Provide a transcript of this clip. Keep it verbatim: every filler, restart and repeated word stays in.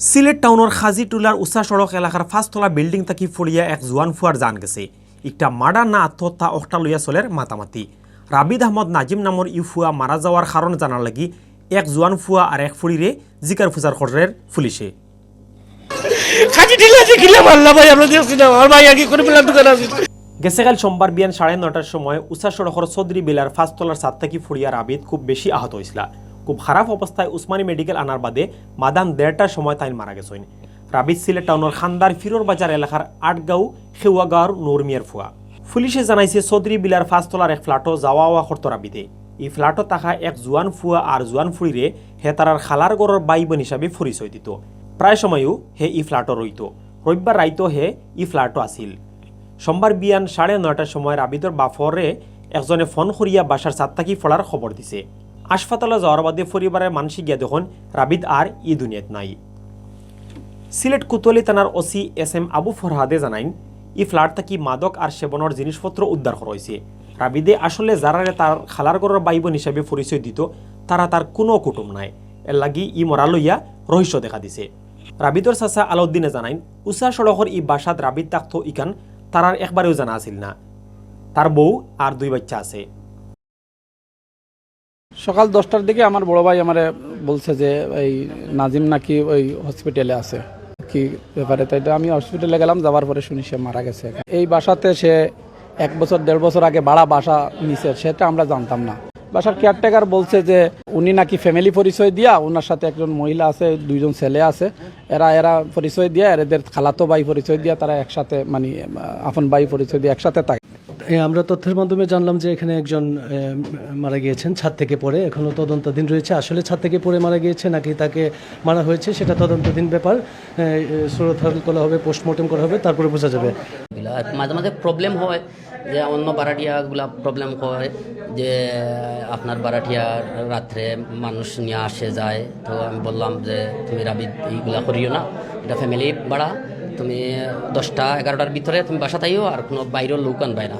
সিলেট টাউনর খাজিটুলার উষা সড়ক এলাকার পাঁচতলা বিল্ডিং থাকি পড়িয়া এক জুয়ান ফুয়ার জান গেছে। একটা মার্ডার না আত্মহত্যা অকটা লইয়া চলের মাতামাতি। রাবিদ আহমদ নাজিম নামর ই ফুয়া মারা যাওয়ার কারণ জানার লাগি এক জুয়ান ফুয়া আর এক ফুড়িরে জিকার ফুচার করের পুলিশে। খাজিটুলা যে কিলা মারলা ভাই, আমরা দেখছি না, আমার ভাই আগে করে পেলাম দোকান আছে। গেছে কাল সোমবার বিয়ান সাড়ে নয়টার সময় উষা সড়কর চৌধুরী বিলার পাঁচতলার ছাদ থাকি পড়িয়া রাবিদ খুব বেশি আহত হইছিলা। খুব খারাপ অবস্থায় উসমানী মেডিকেল আনার বাদে মাদান দেড়টার সময় তাইন মারা গেছইন। রাবিদ সিলেট টাউনর খান্দার ফিরোর বাজার এলাকার আটগাঁও খেউয়া গাঁওর নূর মিয়ার ফুয়া। পুলিশে জানাইছে চৌধুরী বিলার পাঁচতলার এক ফ্ল্যাটও যাওয়া আওয়া করতো রাবিদে। ই ফ্ল্যাটও থাকা এক জুয়ান ফুয়া আর জুয়ান ফুড়িরে হে তারার খালার ঘরর ভাই বোন হিসাবে পরিচয় দিত। প্রায় সময়ও হে ই ফ্ল্যাটও রইত। রবিবার রাইতও হে ই ফ্ল্যাটও আছিল। সোমবার বিয়ান সাড়ে নয়টার সময় রাবিদর বাফরে একজনে ফোন করিয়া বাসার ছাদ থাকি পড়ার খবর দিছে। হাসপাতালে যাওয়ার বাদে পরিবারের মানষে গিয়া দেখইন রাবিদ আর ই দুনিয়াত নাই। সিলেট কোতোয়ালি থানার ওসি এস এম আবু ফরহাদে জানাইন, ই ফ্ল্যাট থাকি মাদক আর সেবনর জিনিসপত্র উদ্ধার করা হইছে। রাবিদে আসলে যারারে তার খালার ঘরর ভাই বোন হিসাবে পরিচয় দিত, তারা তার কুনু কুটুম নায়। এর লাগি ই মরা লইয়া রহস্য দেখা দিছে। রাবিদর চাচা আলাউদ্দিনে জানাইন, উষা সড়কর ই বাসাত রাবিদ থাকতো ইখান তারার একবারেও জানা আছিল না। তার বউ আর দুই বাচ্চা আছে। সকাল দশটার দিকে আমার বড় ভাই আমারে বলছে যে এই নাজিম নাকি ওই হসপিটালে আছে। কি ব্যাপারে? তাই তো আমি হসপিটালে গেলাম, যাওয়ার পরে শুনি সে মারা গেছে। এই বাসাতে সে এক বছর দেড় বছর আগে ভাড়া বাসা নিছে, সেটা আমরা জানতাম না। বাসার কেয়ারটেকার বলছে যে উনি নাকি ফ্যামিলি পরিচয় দিয়া, ওনার সাথে একজন মহিলা আছে, দুইজন ছেলে আছে, এরা এরা পরিচয় দিয়া, এদের খালাতো ভাই পরিচয় দিয়া, তারা একসাথে মানে আপন ভাই পরিচয় দিয়ে একসাথে থাকে। এ, আমরা তথ্যের মাধ্যমে জানলাম যে এখানে একজন এ, মারা গিয়েছেন ছাদ থেকে পড়ে। এখনো তদন্তাধীন রয়েছে, আসলে ছাদ থেকে পড়ে মারা গিয়েছে নাকি তাকে মারা হয়েছে, সেটা তদন্তাধীন ব্যাপার। এ, এ, সুরতহাল করা হবে, পোস্টমর্টেম করা হবে, তারপরে বোঝা যাবে। মাঝে মাঝে প্রবলেম হয় যে অন্য ভাড়াটিয়াগুলা প্রবলেম হয় যে আপনার ভাড়াটিয়া রাত্রে মানুষ নিয়ে আসে যায়। তো আমি বললাম যে তুমি রাবিদ এইগুলা করিও না, এটা ফ্যামিলি ভাড়া, তুমি দশটা এগারোটার ভিতরে তুমি বাসাত আইও, আর কোনো বাইরের লোক আনবায় না।